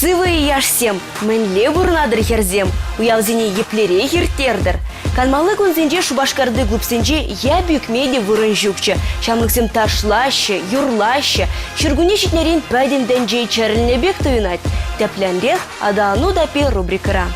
Сывӑ-и, яшсем! Мӗнле пурӑнатӑр, хӗрсем? Уявсене еплерех ирттертӗр? Канмалли кунсенче Шупашкарти клубсенче яп ӳкме те вырӑн ҫукчӗ. Ҫамрӑксем ташлаҫҫӗ, юрлаҫҫӗ. Ҫуркунне ҫитнӗрен пӗтӗм тӗнче чӗрӗлнӗ пек туйӑнать. Тӗплӗнрех «Аталану таппи» рубрикӑра.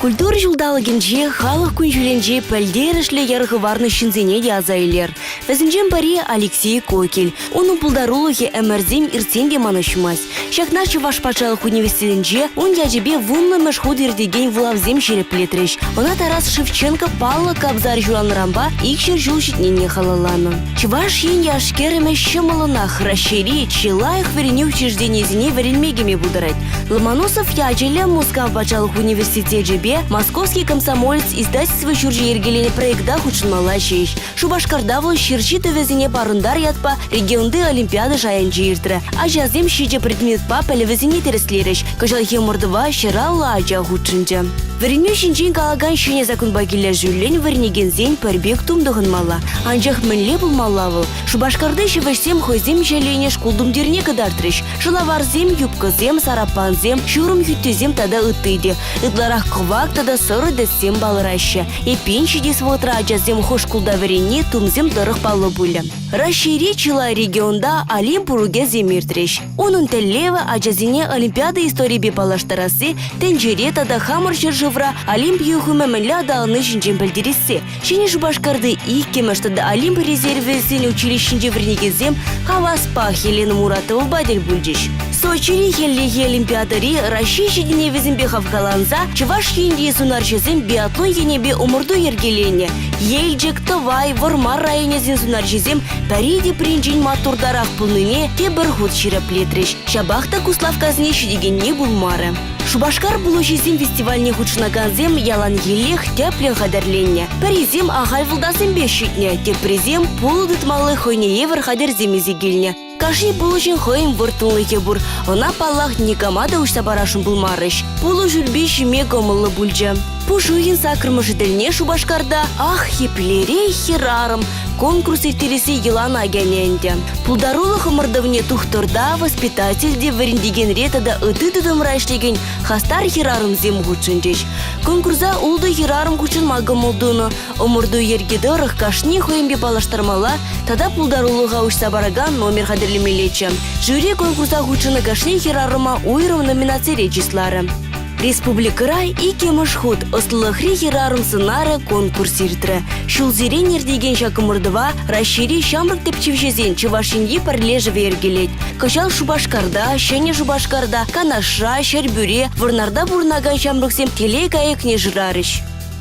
Культура ҫулталӑкӗнче халӑх кун-ҫулӗнче пӗлтерӗшлӗ йӗр хӑварнӑ ҫынсене те аса илер. Вӗсенчен пӗри Алексей Кокель. Унӑн пултарулӑхӗ ӗмӗрсем иртсен те манӑҫмасть. Ҫакна Чӑваш патшалӑх университетӗнче ун ячӗпе вуннӑмӗш хут иртекен вулавсем ҫирӗплетрӗҫ. Ӑна Тарас Шевченко паллӑ кобзарь ҫуралнӑранпа 200 ҫул ҫитнине халалланӑ. Чӑваш Ен яш-кӗрӗмӗ ҫӑмӑллӑнах Раҫҫейри чи лайӑх вӗренӳ учрежденийӗсене вӗренме кӗме пултарать. Ломоносов ячӗллӗ Мускав патшалӑх университечӗпе Московский комсомолец издательство ҫурчӗ йӗркеленӗ проекта хутшӑнмалла ҫеҫ. Шупашкарта вӑл Ҫерҫи тӑвӗсене парӑнтар ятпа регионти олимпиада шайӗнче иртрӗ. Ачасем ҫичӗ предметпа пӗлӗвӗсене тӗрӗслерӗҫ. Кӑҫалхи ӑмӑртӑва 150 ача хутшӑнчӗ. Вӗренӳ ҫинчен калакан ҫӗнӗ законпа килӗшӳллӗн вӗренекенсен пӗр пек тум тӑхӑнмалла. Анчах мӗнле пулмалла вӑл? Шупашкарти ҫӗвӗҫсем хӑйсем ҫӗленӗ шкул тумтирне кӑтартрӗҫ. Шӑлаварсем, юбкӑсем, сараппансем, ҫурӑм хӳттисем тата ытти те. Ытларах кӑвак тата сӑрӑ тӗссем палӑраҫҫӗ. Эппин, ҫитес вӑхӑтра ачасем хӑш шкулта вӗренни тумсем тӑрӑх паллӑ пулӗ. Раҫҫейри чылай регионта Олимп урокӗсем иртрӗҫ. Унӑн тӗллевӗ ачасене Олимпиада историйӗпе паллаштарасси, тӗнчере тата хамӑр ҫӗршывра Олимп юхӑмӗ мӗнле аталанни ҫинчен пӗлтересси. Ҫӗнӗ Шупашкарти иккӗмӗш тата Олимп резервӗсен училищинче вӗренекенсем хаваспах Елена Муратовӑпа тӗл пулчӗҫ. Сочири хӗллехи Олимпиадӑри Раҫҫей ҫитӗнӗвӗсемпе хавхаланса Чӑваш Енри сунарҫӑсем биатлон енӗпе ӑмӑрту йӗркеленӗ. Елчӗк, Тӑвай, Вӑрмар районӗсен сунарҫисем пӗри те пӗринчен маттуртарах пулнине тепӗр хут ҫирӗплетрӗҫ. Ҫапах та Куславккасене ҫитекенни пулмарӗ. Шупашкар пулӑҫисен фестивальне хутшӑнакансем яланхиллех тӗплӗн хатӗрленнӗ. Пӗрисем ахаль вӑлтасемпе ҫитнӗ, теприсем пулӑ тытмалли хӑйне евӗр хатӗрсем илсе килнӗ. Кашни пулӑҫӑн хӑйӗн вӑрттӑнлӑхӗ пур. Ӑна, паллах, никама та уҫса парасшӑн пулмарӗҫ. Пулӑ шӳрпи ҫиме кӑмӑллӑ пулчӗ. Пуш уйӑхӗн саккӑрмӗшӗ тӗлне Шупашкарта Ах, еплерех хӗрарӑм! конкурс ирттересси йӑлана кӗнӗ ӗнтӗ. Пултарулӑх ӑмӑртӑвне тухтӑрта, воспитательте, вӗрентекенре тата ытти тытӑмра ӗҫлекен хастар хӗрарӑмсем хутшӑнчӗҫ. Конкурса ултӑ хӗрарӑм хутшӑнма кӑмӑл тунӑ. Ӑмӑрту йӗрки тӑрӑх кашни хӑйӗнпе паллаштармалла тата пултарулӑха уҫса паракан номер хатӗрлемеллеччӗ. Жюри конкурса хутшӑннӑ кашни хӗрарӑма уйрӑм номинацире чысларӗ. Республикӑра иккӗмӗш хут ӑслӑлӑхри хӗрарӑм сӑнарӗ конкурс иртрӗ. Ҫулсерен иртекен ҫак ӑмӑртӑва Раҫҫейри ҫамрӑк тӗпчевҫӗсен Чӑваш Енри пӗрлешӗвӗ йӗркелет. Кӑҫал Шупашкарта, Ҫӗнӗ Шупашкарта, Канашра, Ҫӗрпӳре, Вӑрнарта пурӑнакан ҫамрӑксем телей кайӑкне шырарӗҫ.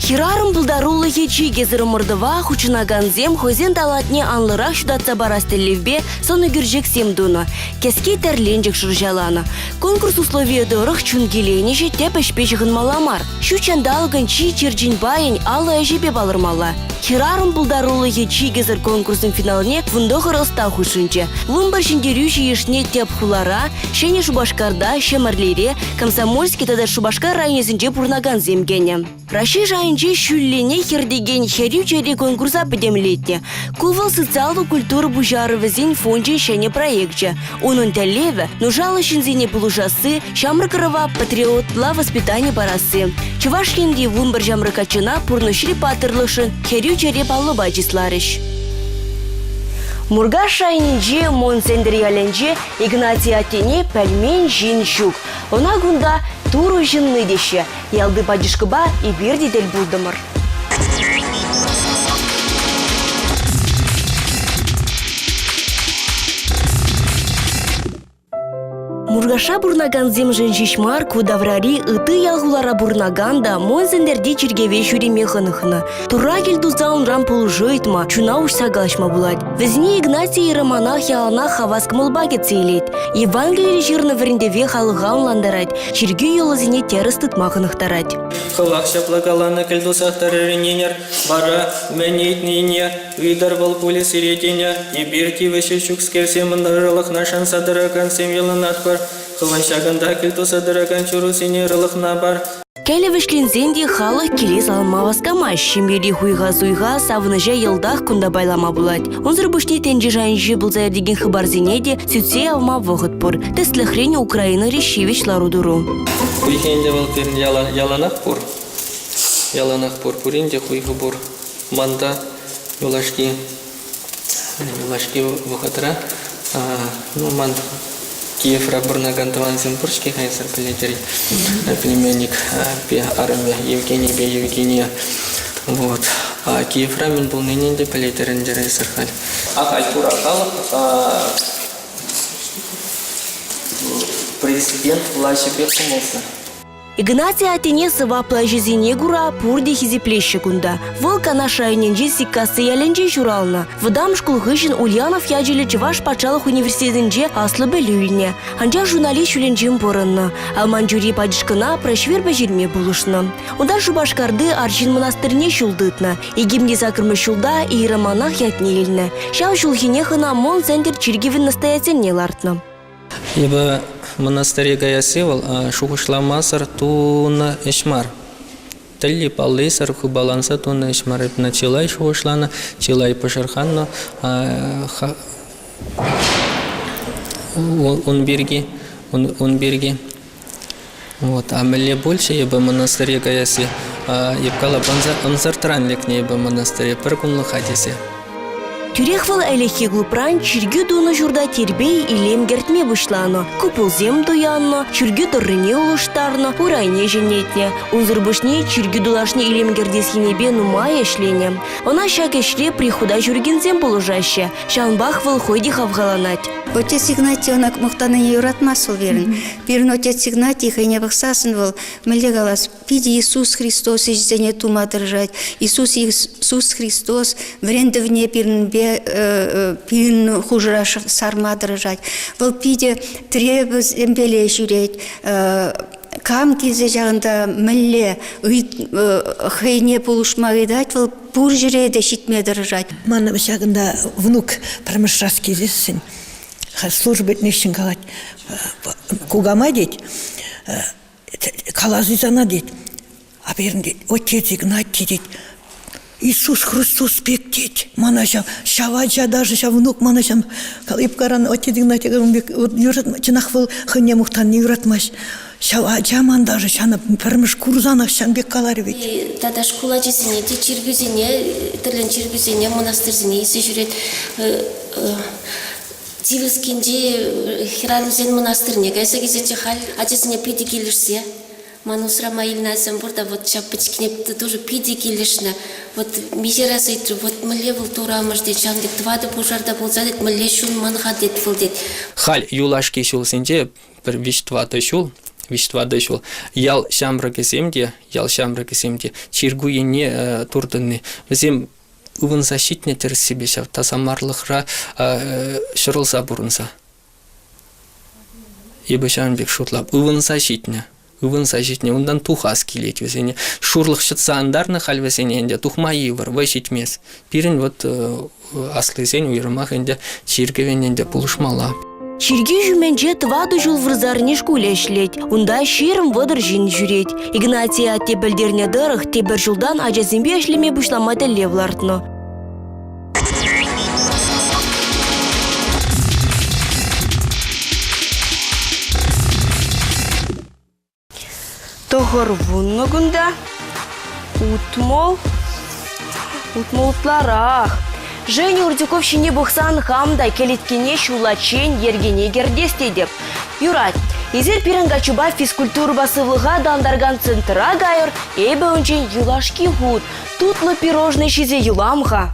Хӗрарӑм пултарулӑхӗ чикӗсӗр ӑмӑртӑва хутшӑнакансем хӑйсен талантне анлӑрах ҫутатса парас тӗллевпе сӑн ӳкерчӗксем тунӑ, кӗске тӗрленчӗк шӑрҫаланӑ. Конкурс условийӗ тӑрӑх чун киленӗҫӗ тӗп ӗҫпе ҫыхӑнмалла мар. Ҫут ҫанталӑкӑн чи черчен пайӗн алӑ ӗҫӗпе палӑрмалла. Хӗрарӑм пултарулӑхӗ чикӗсӗр конкурсӑн финалне 19 ӑста хутшӑнчӗ. 11 ҫӗнтерӳҫӗ йышне тӗп хулара, Ҫӗнӗ Шупашкарта, Ҫӗмӗрлере, Комсомольски тата Шупашкар районӗсенче пурӑнакансем кӗнӗ. Раҫҫей шайӗнче ҫулленех хӗртекен хӗрӳ чӗре конкурса пӗтӗмлетнӗ. Ку вӑл социаллӑ культура пуҫарӑвӗсен фончӗн ҫӗнӗ проекчӗ. Унӑн тӗллевӗ – нушаллӑ ҫынсене пулӑшасси, ҫамрӑк ӑрӑва патриотла воспитани парасси. Чӑваш Енри 11 ҫамрӑк каччӑна пурнӑҫри паттӑрлӑхшӑн хӗрӳ чӗре паллӑпа чысларӗҫ. Муркаш районӗнчи Мӑн Сӗнтӗр ялӗнче Игнатий аттене пӗлмен ҫын ҫук. Ӑна кунта Турӑ ҫынни теҫҫӗ. Ялти пачӑшкӑпа эпир те тӗл пултӑмӑр. Муркашра пурӑнакансемшӗн ҫеҫ мар, ку таврари ытти ял-хулара пурӑнакан та Мӑн Сӗнтӗрти чиркӗве ҫӳреме хӑнӑхнӑ. Турра кӗл туса унран пулӑшу ыйтма, чуна уҫса калаҫма пулать. Вӗсене Игнатий иеромонах яланах хавас кӑмӑлпа кӗтсе илет. Евангелире ҫырнӑ вӗрентӗве халӑха ӑнлантарать, чиркӳ йӑлисене тӗрӗс тытма хӑнӑхтарать. Хӑвах ҫапла каланӑ кӗлтусах тӑрӑр ӗненӗр, вара мӗн ыйтнине ыйтӑр вӑл пулӗ сире тенӗ. Эпир тивӗҫӗ ҫукскерсем ырӑлӑхна шанса тӑракансем йӑлӑнатпӑр. Хӑвӑн ҫакӑнта кӗлтуса тӑракан чурусене ырӑлӑхна пар. Кӗлӗ вӗҫленсен те халӑх киле саланма васкамасть. Ҫемьери хуйха-суйха, савӑнӑҫа йӑлтах кунта пайлама пулать. Унсӑр пуҫне тӗнче шайӗнче пулса иртекен хыпарсене те сӳтсе явма вӑхӑт пур. Тӗслӗхрен, Украинӑри ҫивӗч лару-тӑру. Хуйхи ӗнтӗ вӑл пирӗн яланах пур. Яланах пур. Пурин те хуйхӑ пур. Манта юлашки юлашки вӑхӑтра ну, ман Киевра пурӑнакан тӑвансем пур-ҫке хайсӑр пӗлетӗр. Племянник арӑмӗ Евгенийпе Евгения. Вот. А Киевра мӗн пулнине те пӗлетӗр ӗнтӗ эсӗр халь. Ахаль хура халӑх президент влаҫӗпе кӑмӑлсӑр. Игнатий аттене сӑваплӑ ӗҫӗсене кура пурте хисеплеҫҫӗ кунта. Вӑл Канаш районӗнчи Сиккасси ялӗнче ҫуралнӑ. Вӑтам шкул хыҫҫӑн Ульянов ячӗллӗ Чӑваш патшалӑх университетӗнче аслӑ пӗлӳ илнӗ. Анчах журналист ҫулӗнчен пурӑннӑ. Алманчури пачӑшкӑна проҫвер пӗҫерме пулӑшнӑ. Унтан Шупашкарти арҫын мӑнастырне ҫул тытнӑ. 2008 ҫулта иеромонах ятне илнӗ. Ҫав ҫулхинех ӑна Мон Центр чиркӗвӗн настоятельне лартнӑ. Эпӗ мӑнастире каясси вӑл шухӑшламасӑр тунӑ ӗҫ мар. Тӗлли-паллисӗр хыпаланса тунӑ ӗҫ мар. Эпӗ чылай шухӑшланӑ, чылай пӑшӑрханнӑ ун пирки, ун пирки. Вот. А мӗнле пулчӗ эпӗ мӑнастире каясси? Эп калап, ӑнсӑртран лекнӗ эпӗ мӑнастире пӗр кунлӑха тесе. Тӳрех вӑл ӗлӗкхи клубран чиркӳ тунӑ ҫурта тирпей-илем кӗртме пуҫланӑ. Куполсем туяннӑ, чиркӳ тӑррине улӑштарнӑ, урайне ҫӗнетнӗ. Унсӑр пуҫне чиркӳ тулашне илем кӗртес енӗпе нумай ӗҫленӗ. Ӑна ҫак ӗҫре прихута ҫӳрекенсем пулӑшаҫҫӗ. Ҫавӑнпах вӑл хӑй те хавхаланать. Отец Игнатий ӑна мухтанине юратмасть вӑл пирӗн. Пирӗн отец Игнатий хӑйне пӑхсассӑн вӑл, мӗнле калас, питӗ Иисус Христос ӗҫӗсене тума тӑрӑшать. Иисус Иисус Христос вӗрентӗвне пирӗнпе пирӗн хушӑра сарма тӑрӑшать. Вӑл питӗ требовательпеле ҫӳрет. Кам килсе ҫакӑнта мӗнле хӑйне пулӑшма ыйтать, вӑл пур ҫӗре те ҫитме тӑрӑшать. Ман ҫакӑнта внук пӗрмӗш раз килсессӗн служба ӗҫне калать. Кукамай тет, калас-и сана тет. А пирӗн тет, отец Игнатий тет, Иисус Христос пек тет. Мана ҫав, ҫав ача даже ҫав внук мана ҫав Ипкаран отец Игнатий ун пек юратма, чӑнах вӑл хӑйне мухтанни юратмасть. Ҫав ача ман даже ҫанӑ пӗрмӗш курсанах ҫан пек каларӗ ведь. Тата шкул ачисене те чиркӳсене, тӗрлӗ чиркӳсене, монастырьсене илсе ҫӳрет. Тивӗскинчи хӗрарӑмсен мӑнастирне кайса килсеччӗ халь ачасене питӗ килӗшсе. Ман усрама илнӗ ачасем пур та вот ҫав пӗчӗккине тоже питӗ килӗшнӗ. Вот миҫе раз ыйтрӗ, вот мӗнле вӑл Турӑ амӑш тет, ҫавӑн пек тӑватӑ пушарта пулса тет, мӗнле ҫунман-ха тет вӑл тет. Халь юлашки ҫулсенче пӗр виҫ-тӑватӑ ҫул, виҫ-тӑватӑ ҫул ял ҫамрӑкӗсем те, ял ҫамрӑкӗсем те чиркӳ енне туртӑнни. Вӗсем ывӑнса ҫитнӗ тӗрӗссипе ҫав тасамарлӑхра ҫӑрӑлса пурӑнса. Эпӗ ҫавӑн пек шутлап. Ывӑнса ҫитнӗ. Ывӑнса ҫитнӗ. Унтан тухас килет вӗсене. Шурлӑх ҫӑтса антарнӑ халь вӗсене ӗнтӗ. Тухма йывӑр, вӑй ҫитмест. Пирӗн вот аслисен уйрӑмах ӗнтӗ чиркӗвӗн ӗнтӗ пулӑшмалла. Чиркӳ ҫумӗнче тӑватӑ ҫул вырсарни шкулӗ ӗҫлет. Унта 20-30 ҫын ҫӳрет. Игнатий атте пӗлтернӗ тӑрӑх, тепӗр ҫултан ачасемпе ӗҫлеме пуҫлама тӗллев лартнӑ. Тӑхӑр вуннӑ кунта. 60. 60 ытларах. Женя Урдюков ҫине пӑхсан хам та кӗлеткене ҫуллаччен йӗркене кӗртес тетӗп. Юрать. Эсир пирӗн каччӑпа физкультурӑпа сывлӑха аталантаракан центра кайӑр, эпӗ унччен юлашки хут тутлӑ пирожнӑй ҫисе юлам-ха.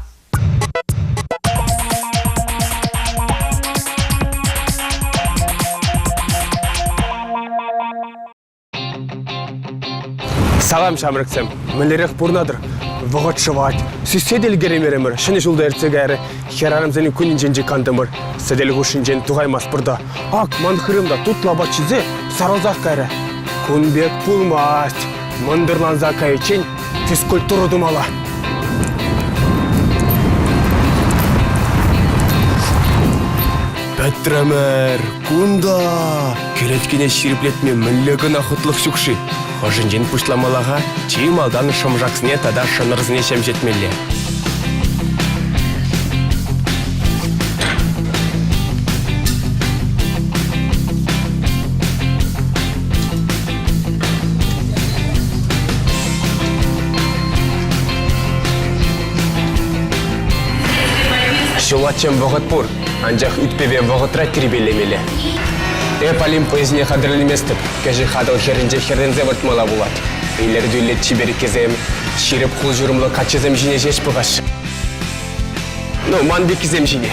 Салам, ҫамрӑксем! Мӗнлерех пурӑнатӑр? Вӑхӑт шӑвать. Сӳссе те ӗлкӗреймерӗмӗр, ҫӗнӗ ҫулта иртсе кайрӗ. Хӗрарӑмсен кунӗнчен те кантӑмӑр. Сӗтел хушшинчен тухаймастпӑр та. Ак, ман хырӑм та тутлӑ апат ҫисе сарӑлсах кайрӗ. Кун пек пулмасть. Мӑнтӑрланса кайиччен физкультура тумалла. Пӗтрӗмӗр! Кунта! Кӗлеткене ҫирӗплетме мӗнле кӑна хӑтлӑх ҫук-ши? Хӑшӗнчен пуҫламалла-ха? Чи малтан шӑмшаксене тата шӑнӑрсене ҫемҫетмелле. Ҫуллаччен вӑхӑт пур, анчах ӳт-пӗве вӑхӑтра тирпейлемелле. Эп Олимп вӑййисене хатӗрленместӗп, кӗҫех Атӑл хӗрринче хӗрренсе выртмалла пулать. Илӗртӳллӗ чиперккесем, ҫирӗп хул-ҫурӑмлӑ каччӑсем ҫине ҫеҫ пӑхаҫҫӗ. Ну, ман пеккисем ҫине.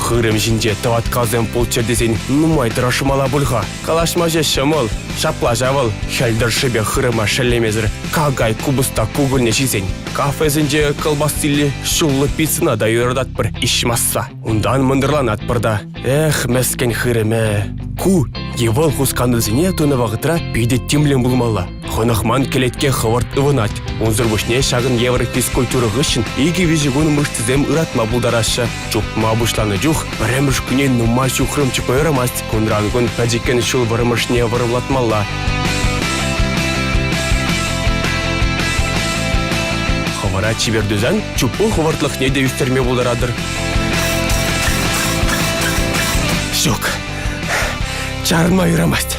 Хырӑм ҫинче тӑваткалсем пулччӑр тесен нумай тӑрӑшмалла пуль-ха. Калаҫма ҫеҫ ҫӑмӑл, ҫапла ҫав вӑл, хӗл тӑршшӗпе хырӑма шеллемесӗр какай купӑста кукӑльне ҫисен. Кафесенче кӑлпассиллӗ ҫуллӑ пиццӑна та юрататпӑр иҫмасса. Унтан мӑнтӑрланатпӑр та. Эх, мӗскӗн хырӑмӗ! Ку е вӑл хусканусене тунӑ вӑхӑтра питӗ тимлӗн пулмалла. Хӑнӑхман кӗлетке хӑвӑрт ывӑнать. Унсӑр пуҫне ҫакӑн евӗр физкультура хыҫҫӑн икӗ-виҫӗ кун мышцӑсем ыратма пултараҫҫӗ. Чупма пуҫланӑ чух пӗрремӗш куне нумай ҫухрӑм чупма юрамасть. Кунран-кун пӗчӗккӗн ҫул вӑрӑмӑшне вӑрӑмлатмалла. Хӑвӑра чипер тусан чупу хӑвӑртлӑхне те ӳстерме пултаратӑр. Ҫук, чарӑнма юрамасть.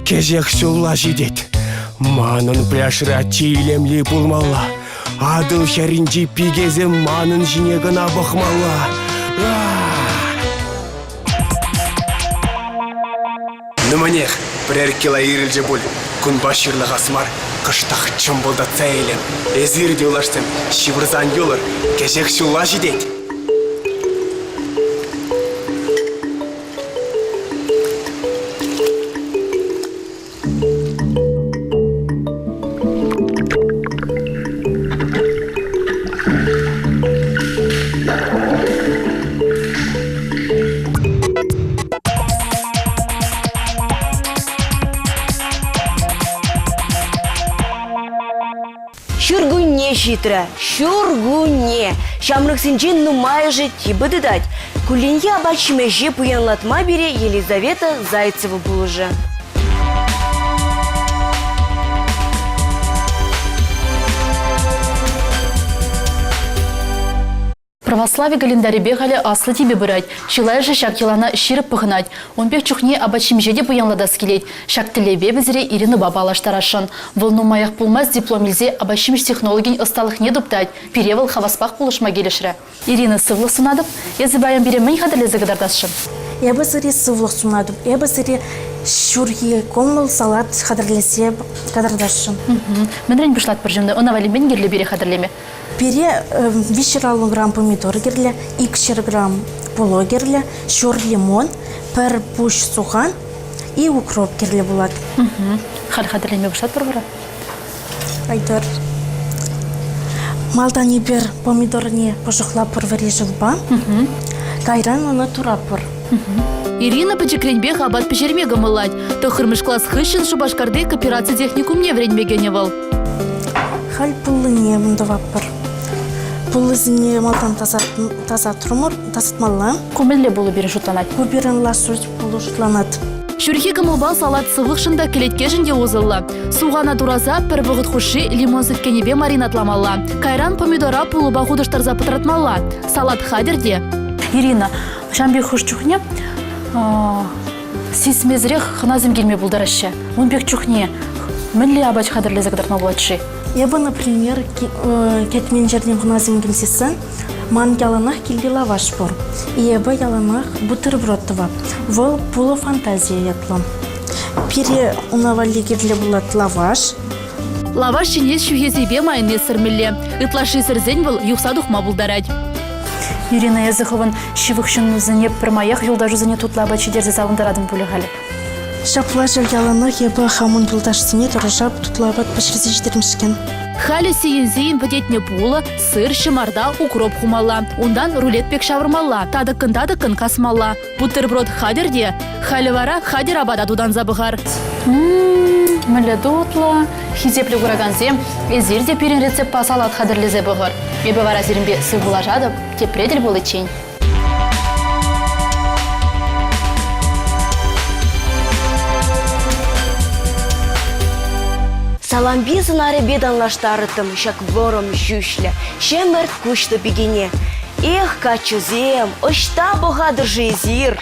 Кӗҫех ҫулла ҫитет. Манӑн пляжра чи илемли пулмалла. Атӑл хӗрринчи пикесем манӑн ҫине кӑна пӑхмалла. Ну мӗнех, пӗрер кило ирӗлчӗ пуль. Кунпа ҫырлахас мар, кӑштах чӑмпӑлтатса илем. Эсир те, юлташсем, ҫывӑрсан юлӑр, кӗҫех ҫулла ҫитет. Ҫуркунне ҫитрӗ. Ҫуркунне. Ҫамрӑксенчен нумайӑшӗ типӗ тытать. Кулленхи апат-ҫимӗҫе пуянлатма пире Елизавета Зайцева пулӑшӗ. Православи календарӗпе халӗ аслӑ типӗ пырать. Чылайӑшӗ ҫак йӑлана ҫирӗп пӑхӑнать. Ун пек чухне апат-ҫимӗҫе те пуянлатас килет. Ҫак тӗллевпе вӗсере Иринӑпа паллаштарасшӑн. Вӑл нумаях пулмасть диплом илсе апат-ҫимӗҫ технологийӗн ӑсталӑхне туптать. Пире вӑл хаваспах пулӑшма килӗшрӗ. Ирина, сывлӑх сунатӑп. Эсӗ паян пире мӗн хатӗрлесе кӑтартасшӑн? Эпӗ сире сывлӑх сунатӑп. Эпӗ сире ҫурхи кӑмӑл салат хатӗрлесе кӑтартасшӑн. Мӗнрен пуҫлатпӑр ҫынна? Ӑна валли мӗн кирлӗ пире хатӗрлеме? Пире 350 грамм помидор кирлӗ, 200 грамм пулӑ кирлӗ, ҫур лимон, пӗр пуҫ сухан и укроп кирлӗ пулать. Халь хатӗрлеме пуҫлатпӑр вара? Айтӑр. Малтан эпир помидорне пӑшӑхлапӑр вӗри шывпа, кайран ӑна турапӑр. Ирина пӗчӗкренпех апат пӗҫерме кӑмӑллать. Тӑххӑрмӗш класс хыҫҫӑн Шупашкарти коопераци техникумне вӗренме кӗнӗ вӑл. Халь пуллине тӑватпӑр. Пуллисене малтан тасатрӑмӑр, тасатмалла. Ку мӗнле пулӑ пирӗн шутланать? Ку пирӗн ласурь пулӑ шутланать. Ҫурхи кӑмӑлпа салат сывлӑхшӑн та, кӗлеткешӗн те усӑллӑ. Сухана тураса пӗр вӑхӑт хушши лимон сӗткенӗпе маринадламалла. Кайран помидора пулӑпа хутӑштарса пӑтратмалла. Салат хатӗр те. Ирина, ҫавӑн пек хӑш чухне сисмесӗрех хӑнасем килме пултараҫҫӗ. Ун пек чухне мӗнле апат хатӗрлесе кӑтартма пулать-ши? Эпӗ, например, кӗтмен ҫӗртен хӑнасем килсессӗн ман яланах килте лаваш пур. Эпӗ яланах бутерброд тӑвап. Вӑл пулӑ фантазийӗ ятлӑ. Пире уна валли кирлӗ пулать лаваш. Лаваш ҫине ҫӳхесепе майонез сӗрмелле. Ытлашши сӗрсен вӑл юхса тухма пултарать. Ирина, эсӗ хӑвӑн ҫывӑх ҫыннусене пӗрмаях юлташусене тутлӑ апат ҫитерсе савӑнтаратӑн пулӗ халӗ. Ҫапла ҫав яланах эпӗ хамӑн юлташсене тӑрӑшап тутлӑ апат пӗҫерсе ҫитермешкӗн. Халӗ сийӗн-сийӗн вӗтетнӗ пулӑ, сыр, ҫӑмарта, укроп хумалла. Унтан рулет пек ҫавӑрмалла, татӑккӑн-татӑккӑн касмалла. Бутерброд хатӗр те, халӗ вара хатӗр апата тутанса пӑхар. Мӗнле тутлӑ! Хисеплӗ куракансем, эсир те пирӗн рецептпа салат хатӗрлесе пӑхӑр. Эпӗ вара сирӗнпе сывпуллашатӑп, тепре тӗл пуличчен. Салампи сӑнарӗпе танлаштарӑттӑм ҫак вӑрӑм ҫӳҫлӗ, ҫӗмӗрт куҫлӑ пикене. Эх, каччӑсем, ӑҫта пӑхатӑр-ши эсир?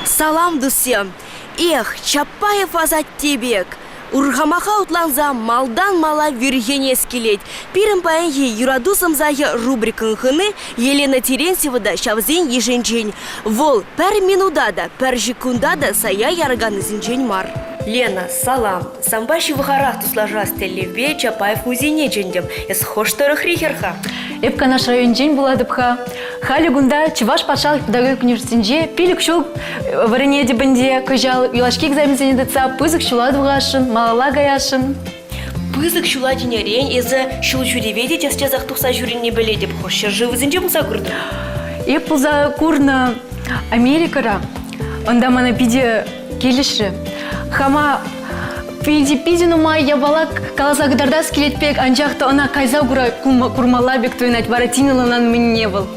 Салам, туссем! Эх, Чапаев асатте пек! Урхамаха утланса малтан мала вирхӗнес килет. Пирӗн паянхи «Юрату сӑмсахӗ» рубрикӑн хӑни Елена Терентьева та ҫавсен йышӗнчен. Вӑл пӗр минута та, пӗр ҫеккунта та сая яраканнисенчен мар. Лена, салам! Санпа ҫывӑхарах туслашас тӗллевпе Чапаев музейне чӗнтӗм. Эс хӑш тӑрӑхри хӗр-ха? Эп Канаш районӗнчен пулатӑп-ха. Халӗ кунта Чӑваш патшалӑх педагогика университетӗнче 5 ҫул вӗренетӗп ӗнтӗ. Кӑҫал юлашки экзаменсене тытса пысӑк ҫула тухасшӑн, малалла каясшӑн. Пысӑк ҫула тенӗрен эсӗ ҫул ҫӳреве те час-часах тухса ҫӳренине пӗлетӗп. Хӑш ҫӗршывсенче пулса куртӑн? Эп пулса курнӑ Америкӑра. Унта мана питӗ килӗшрӗ. Хама питӗ-питӗ нумай япала каласа кӑтартас килет пек, анчах та ӑна кайса курмалла пек туйӑнать. Вара тин ӑнланан мӗнне вӑл.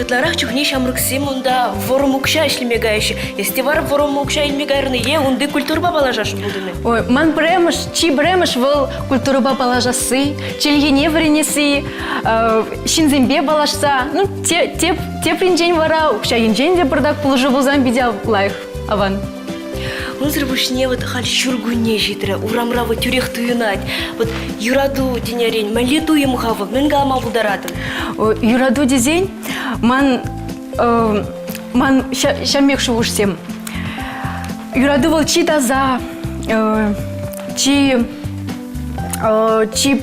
Ытларах чухне ҫамрӑксем унта вӑрӑм укҫа ӗҫлеме каяҫҫӗ. Эс те вара вӑрӑм укҫа илме кайрӑн е унти культурӑпа паллашасшӑн пултӑн-и? Ой, ман пӗрремӗш, чи пӗрремӗш вӑл культурӑпа паллашасси, чӗлхене вӗренесси, ҫынсемпе паллашса, ну, тепринчен вара укҫа енчен те пӑртак пулӑшу пулсан питӗ лайӑх, аван. Унсӑр пуҫне вот халь ҫуркунне ҫитрӗ, урамра вот тӳрех туйӑнать. Вот юрату тенӗрен мӗнле туйӑм-ха вӑл, мӗн калама пултаратӑн? Юрату тесен ман ман ҫав пек шухӑшсем. Юрату вӑл чи таса, чи чи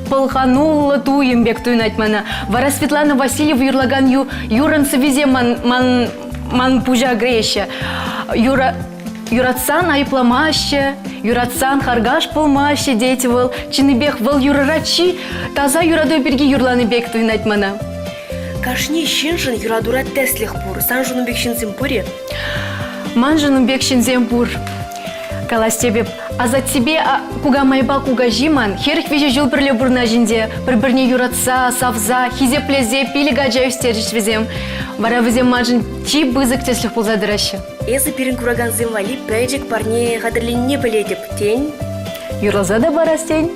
пӑлхануллӑ туйӑм пек туйӑнать мана. Вара Светлана Васильева юрлакан юрӑн сӑввисем ман, ман, ман пуҫа кӗреҫҫӗ. Юра, юратсан айӑпламаҫҫӗ, юратсан харкаш пулмаҫҫӗ тет вӑл. Чӑннипех вӑл юрӑра чи таса юрату пирки юрланӑ пек туйӑнать мана. Кашни ҫыншӑн юратура тӗслӗх пур. Саншӑн ун пек ҫынсем пур-и? Маншӑн ун пек ҫынсем пур. Калас тепӗп, асаттепе кукамайпа кукаҫи ман 43 ҫул пӗрле пурӑнаҫ ӗнтӗ. Пӗр-пӗрне юратса, савса, хисеплесе пилӗк ача ӳстерчӗҫ вӗсем. Вара вӗсем маншӑн чи пысӑк тӗслӗх пулса тӑраҫҫӗ. Эсӗ пирӗн куракансем валли пӗчӗк парне хатӗрленине пӗлетӗп, тен? Юрласа та парас тен?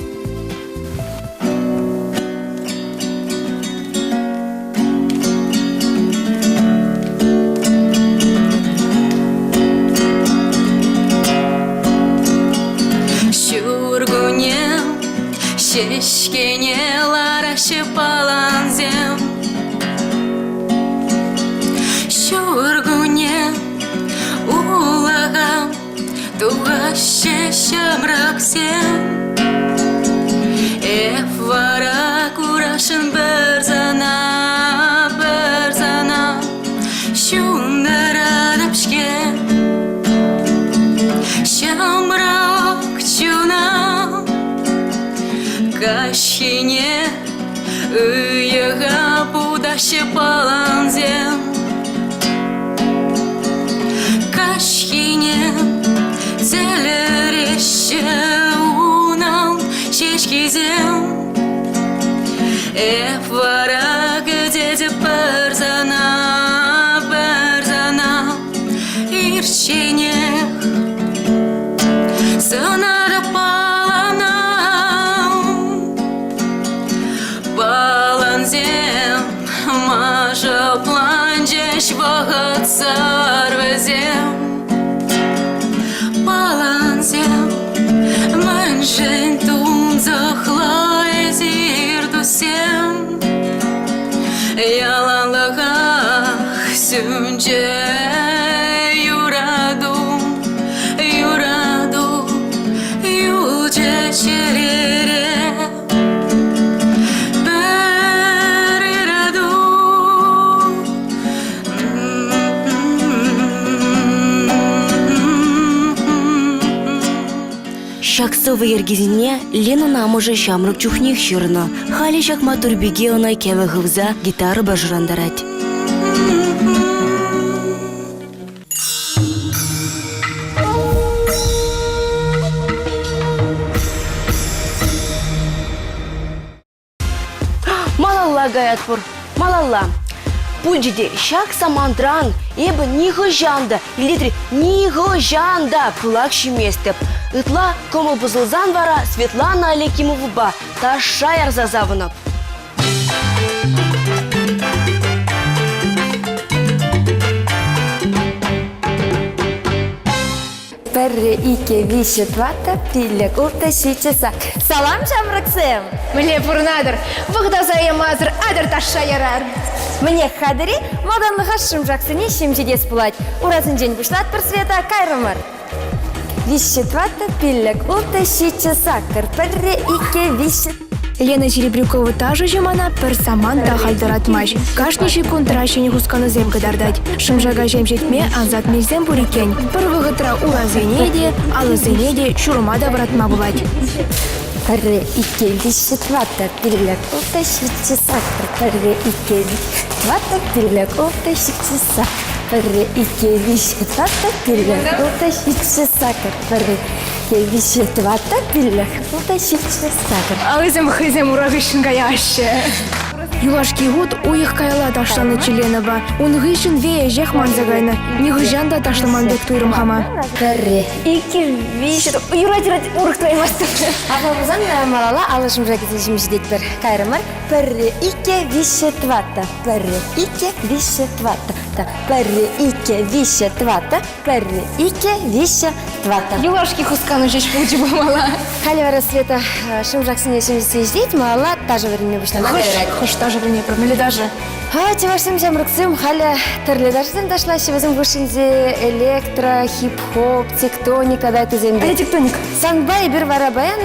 Ҫуркунне ҫеҫкене лараҫҫӗ палансем. Ҫуркунне улаха Тухаҫҫӗ ҫамрӑксем. Эп вара курасшӑн пӗр сана, пӗр сана. Ҫунтаратӑп-ҫке ҫамрӑк чуна. Каҫхине ыйӑха путаҫҫӗ палансем. Каҫхине тӗлӗреҫҫӗ унӑн ҫеҫкисем. Эп вара кӗтетӗп пӗр сана, пӗр сана ирчченех. Сӑнарӑп паланам, палансем Мӑшӑпланчӗҫ вӑхӑтсӑр вӗсем. Палансем, мӗншӗн тунсӑхлӑ эсир, туссем? Яланлӑхах сӳнчӗ юрату, юрату юлчӗ чӗрере. Пӗр юрату. Ҫак сӑвӑ йӗркисене Ленӑн амӑшӗ ҫамрӑк чухнех ҫырнӑ. Халӗ ҫак маттур пике ӑна кӗвӗ хывса гитарӑпа шӑрантарать. Малалла. каятпӑр. Малалла. Пулчӗ те ҫак самантран эпӗ нихӑҫан та, илетри нихӑҫан та пылак ҫиместӗп. Ытла кӑмӑл пӑсӑлсан вара Светлана Алекимовӑпа ташша ярса савӑнӑп. Пӗрре, иккӗ, виҫҫӗ, тӑваттӑ, пиллӗк, улттӑ, ҫиччӗ, сак. Салам, ҫамрӑксем! Мӗнле пурӑнатӑр? Вӑхӑта ямасӑр атьӑр ташша ярар. Мӗнех хатӗр-и? Малтанлӑха шӑмшаксене ҫемҫетес пулать. Урасенчен пуҫлатпӑр, Света, кайрӑмӑр. Виҫҫӗ, тӑваттӑ, пиллӗк, улттӑ, ҫиччӗ, саккӑр. Пӗрре, иккӗ, виҫҫӗ. Лена Серебрякова ташӑҫӑ мана пӗр самант та халь тӑратмасть. Кашни ҫеккунтра ҫӗнӗ хусканусем кӑтартать. Шӑмшака ҫемҫетме ансат мелсем пур иккен. Пӗр вӑхӑтра урасене те, алӑсене те, ҫурӑма та вӑратма пулать. Пӗрре, иккӗ, виҫҫӗ, тӑваттӑ, пиллӗк, улттӑ, ҫиччӗ, саккӑр. Пӗрре, иккӗ, виҫҫӗ, тӑваттӑ, пиллӗк, улттӑ, ҫиччӗ, саккӑр. Пӗрре, иккӗ, виҫҫӗ, тӑваттӑ, пиллӗк, улттӑ, ҫиччӗ, саккӑр. Пӗрре, иккӗ, виҫҫӗ, тӑваттӑ, пиллӗк, улттӑ, ҫиччӗ, сакӑр. Алӑсем хӑйсем ура хыҫҫӑн каяҫҫӗ. Юлашки хут уйӑх каялла ташланӑччӗ Ленӑпа. Ун хыҫҫӑн веҫех манса кайнӑ. Нихӑҫан та ташламан пек туйрӑм хама. Пӗрре, иккӗ, виҫҫӗ. Юрать, юрать, урӑх тӑваймастӑп. Апла пулсан малалла алӑ шӑмшак ҫитетпӗр. Кайрӑмӑр. Пӗрре, иккӗ, виҫҫӗ, тӑваттӑ. Пӗрре, иккӗ, виҫҫӗ, тӑваттӑ. Пӗрре, иккӗ, виҫҫӗ, тӑваттӑ. Пӗрре, иккӗ, виҫҫӗ, тӑваттӑ. Юлашки хускану ҫеҫ пулчӗ пулмалла. Халӗ вара Света шӑмшаксене ҫемҫетсе ҫитет, малалла ташӑ вӗренме пуҫлама Хӑш, кайрать. хӑш ташӑ вӗренетпӗр? Мӗнле ташӑ? А, чӑвашсем, ҫамрӑксем халӗ тӗрлӗ ташӑсем ташлаҫҫӗ. Вӗсем хушшинче электро, хип-хоп, тектоник тата ыттисем те. Тектоник. Санпа эпир вара паян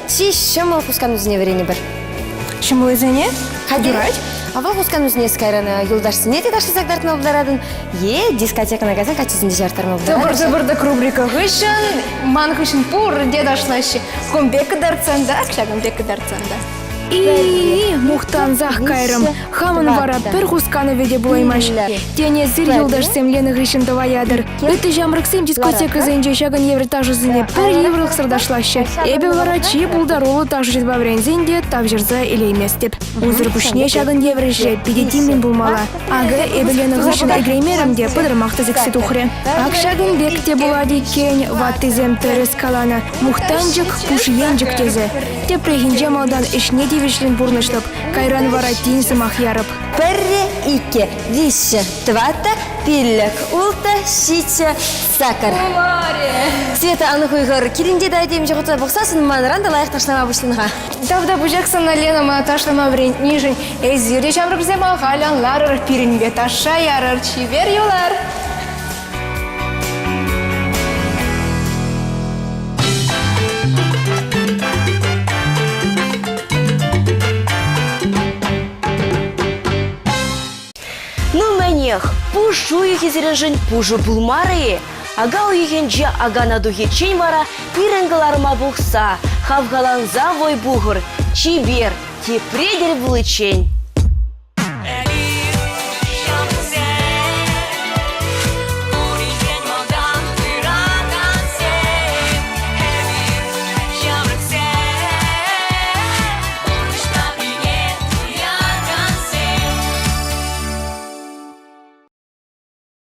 чи ҫӑмӑл хусканусене вӗренӗпӗр. Ҫӑмӑллисене? Юрать. А вӑл хусканусене кайран юлташсене те ташласа кӑтартма пултаратӑн е дискотекӑна кайсан каччӑсене те чартарма пултаратӑн. Тӑпӑр-тӑпӑр-тӑк рубрика хыҫҫӑн ман хыҫҫӑн пурте ташлаҫҫӗ. Кун пек кӑтартсан та, ҫакӑн пек кӑтартсан та. И-и-и, мухтансах кайрӑм. Хамӑн вара пӗр хусканӑвӗ те пулаймасть. Тен, эсир юлташсем Лена хыҫҫӑн тӑваятӑр. Ытти ҫамрӑксем дискотекӑсенче ҫакӑн евӗр ташӑсене пӗр йывӑрлӑхсӑр ташлаҫҫӗ. Эпӗ вара чи пултаруллӑ ташӑҫӑпа вӗренсен те тавҫӑрса илейместӗп. Унсӑр пуҫне ҫакӑн евӗр ӗҫре питӗ тимлӗн пулмалла. Акӑ, эпӗ Лена хыҫҫӑн ӗлкӗреймерӗм те пӑтӑрмах та сиксе тухрӗ. Ак ҫакӑн пек те пулать иккен, ваттисем тӗрӗс каланӑ, мухтанчӑк, пуш енчӗк тесе. Тепрехинче малтан ӗҫне тивӗҫлӗн пурнӑҫлӑп, кайран вара тин сӑмах ярӑп. Пӗрре, иккӗ, виҫҫӗ, тӑваттӑ, пиллӗк, улттӑ, ҫиччӗ, сакӑр. Света, ан хуйхӑр, килӗнте та темиҫе хутса пӑхсассӑн манран та лайӑх ташлама пуҫлӑн-ха. Тавтапуҫах сана, Лена, мана ташлама вӗрентнишӗн. Эсир те ҫамрӑксем ахаль ан ларӑр, пирӗнпе ташша ярӑр, чипер юлар. Ну мӗнех, пуш уйӑхӗ сирӗншӗн пушӑ пулмарӗ-и? Ака уйӑхӗнче акана тухиччен вара пирӗн кӑларӑма пухса, хавхаланса вӑй пухӑр, чипер, тепре тӗл пуличчен.